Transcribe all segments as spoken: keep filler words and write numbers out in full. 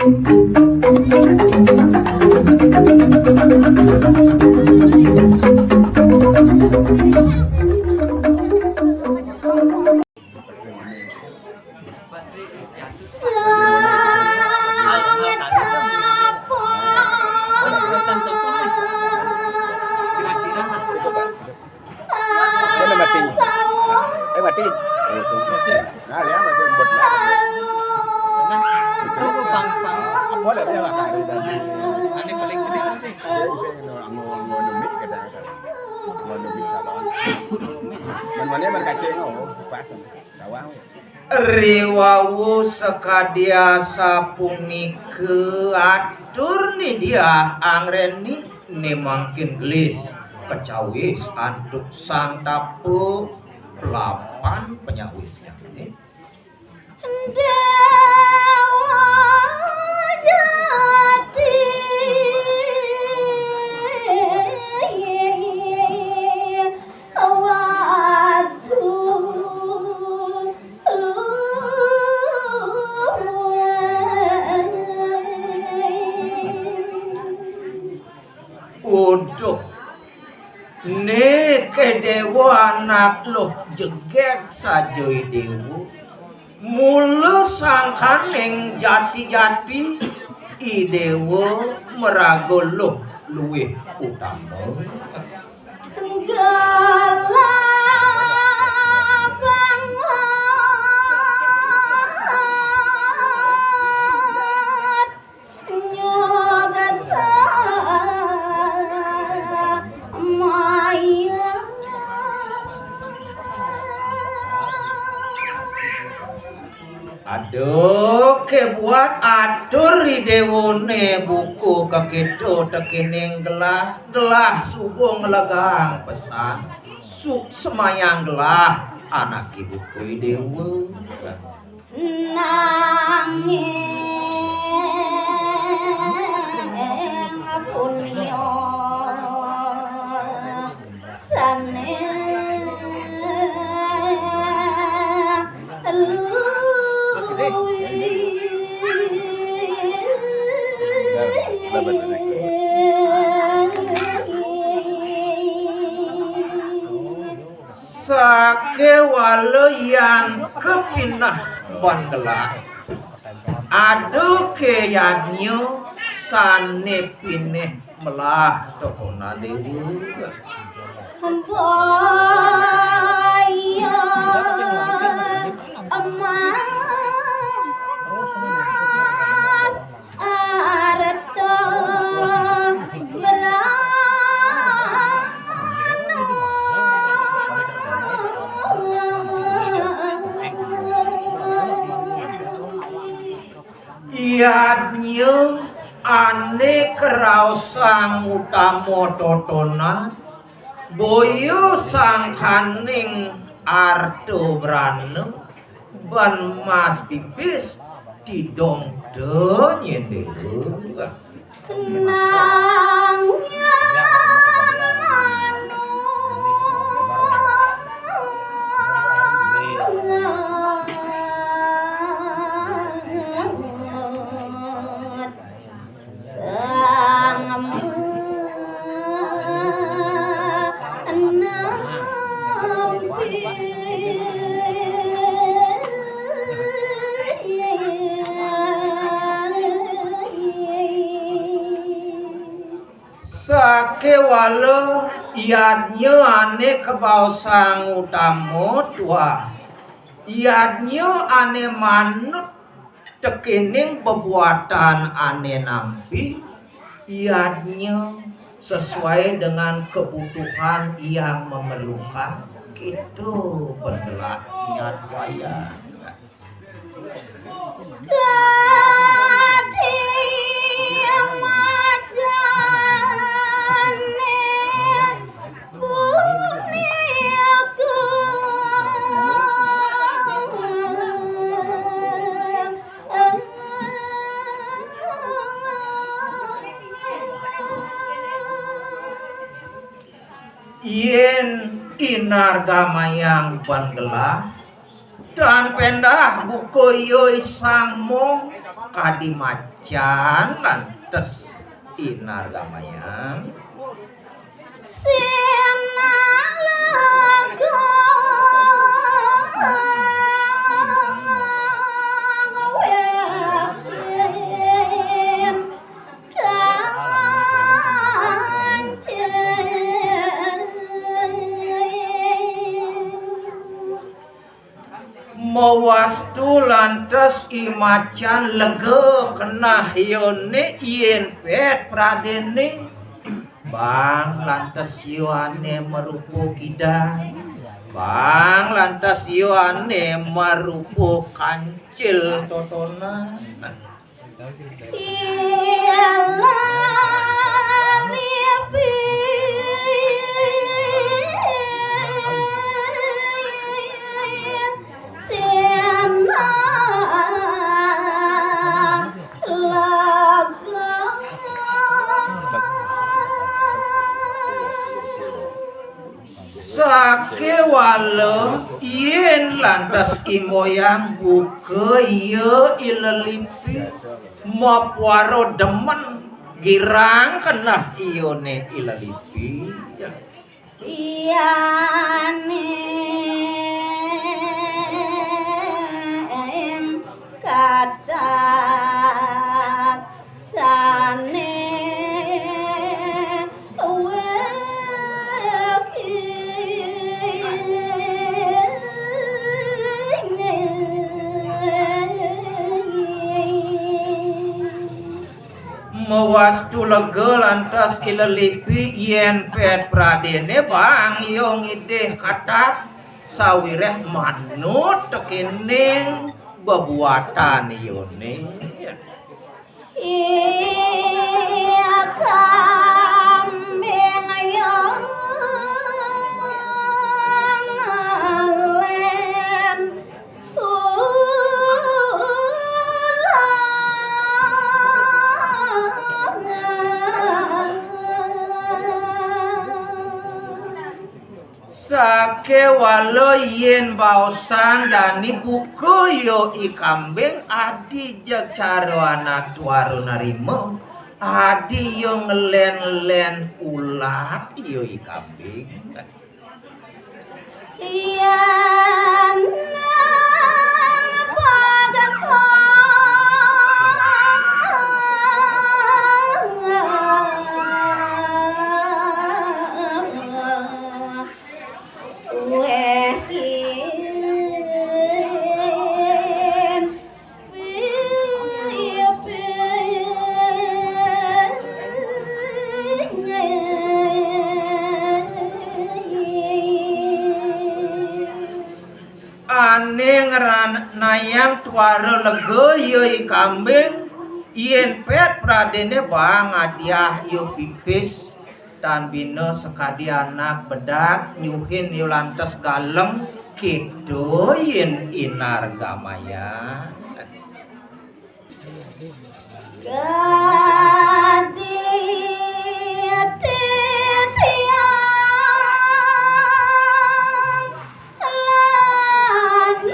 Dia nak mati. Eh, mati. Nah, dia mati, buat lah. Nah, itu pang, pang. Apa dah dia lah, hari dah. Ini paling sedih nanti. Dia bisa ngomong, ngomong demi, kata-kata. Ngomong demi salah. Mana-mana berkaca, oh, pas. Tawang. Riwau sakadi asapunika atur Ni Diah angreni, né mangkin gelis kacawis antuk sang tapa pelapan panyawisnyané. Déwa Jati. Waduh. Uduh. Né ké déwa anak luh jegég saja I Déwa. Mula sangkaning jati-jati I Déwa maraga luh luwih utama. Gelah banget nyugesang maya. Aduh, ké buat atur I Déwané buka kakéto tekéning gelah, gelah suba nglegang pesan. Suk semayang gelah anaké buka I Déwa. Nanging punia sané luwih. Sakéwala yan kapineh ban gelah, ada ké yadnya sané pinih melah totonan Déwa. Bayar emas arta berana. Yadnya ané karaosang utama totonan, boya sangkaning arta brana, ban mas pipis tidong da nyén Déwa. Nang nyan manut. Sang Sakéwala yadnya ané kabaosang utama tuah. Yadnya ané manut tekéning bebuatan ané nampi, yadnya sesuai dengan kebutuhan yang memerlukan, kéto betelah niat wayah. Kadi majané punika. Yén inargamayang ban gelah, Tan péndah buka ia i sangmo, kadi macan lantas i Nargamayang. Mawastu lantas i macan lega keneh iane, yén pét pradéné. Bang lantas ia ané marupa kidang. Bang lantas ia ané marupa kancil totonan. Sakéwala yén lantas i moyang buka ia i lelipi, mapuara demen girang keneh iane i lelipi. Iane ing katak sané wéki. Mawastu lega lantas i lelipi, yén pét pradéné bang ia ngidih katak sawiréh manut tekéning bebuatan iané. Ia kambing yang ngalén ulah. Sakéwala yén baosang jani buka ia i kambing, adi jeg cara anak tuara narima, adi ia ngelén-ngelén ulat ia i kambing. Yén nang pagasang Ané ngranayang tuara lega ia i kambing, yén pét pradéné bang adiah ia pipis. Tan bina sakadi anak bedak nyuhin ia lantas galeng, kéto yén i Nargamayang. Kadi titiang lanang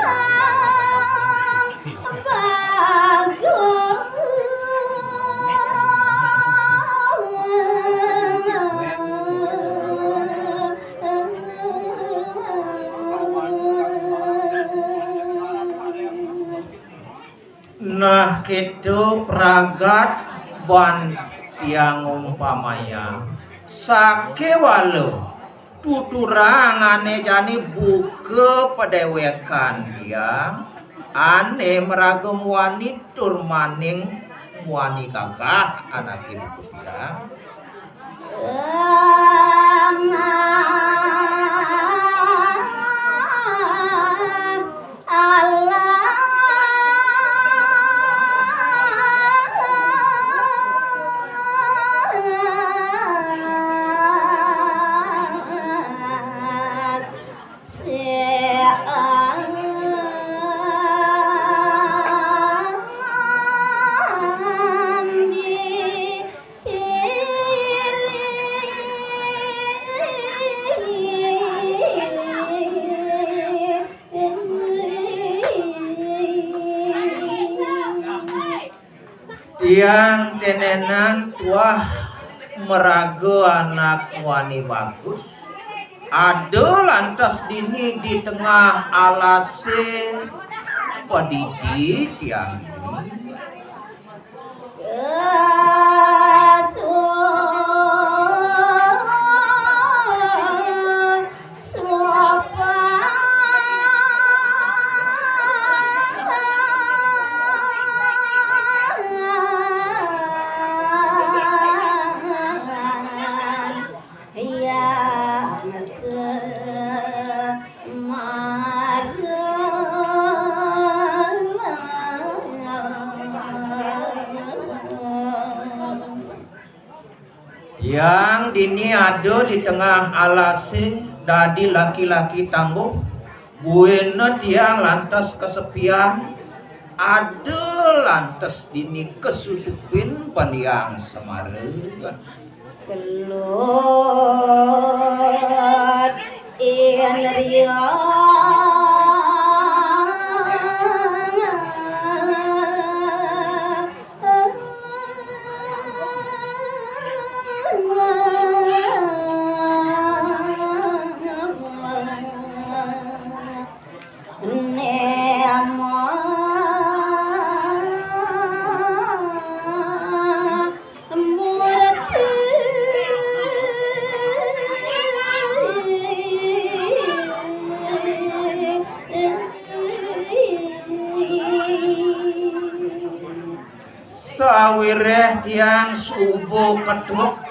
bagus. Nah, kéto pragat ban tiang umpamayang, sakéwala tuturang ané jani buka padéwékan tiang, ané maraga muani tur maning muani gagah anaké buka tiang. Tiang tenenan tuah maraga anak wani bagus. Ada lantas dini di tengah alase padidi tiang dini. Tiang dini ada di tengah alase dadi laki-laki tangguh. Buina tiang lantas kasepian, ada lantas dini kasusupin ban Hyang Semara. Kelut in riang. Sawireh tiang suba ketuk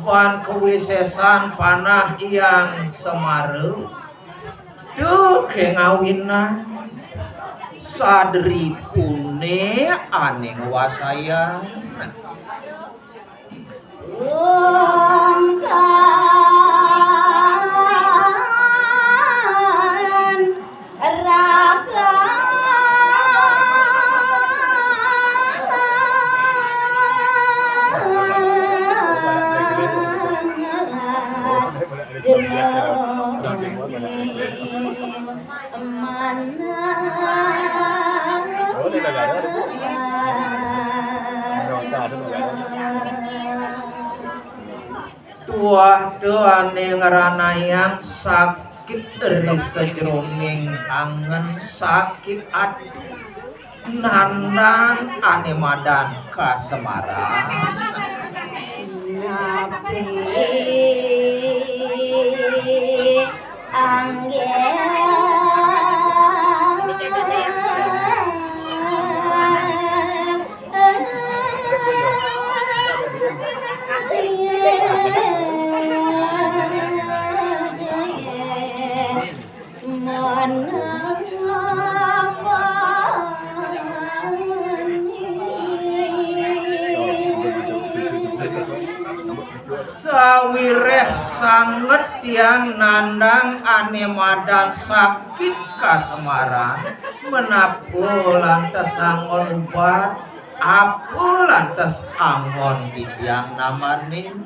ban kawisesan panah Hyang Semara. Duh, kengawinang sadripune ane ngwasayang. Sungkan rasa Tuah te ane ngranayang sakit ri sajeroning angen, sakit ati, nandang ane madan kasemaran. Napi anggén. Sawireh sanget tiang nandang ane madan sakit kasemaran, menapa lantas anggon ubat, apa lantas anggon titiang namanin?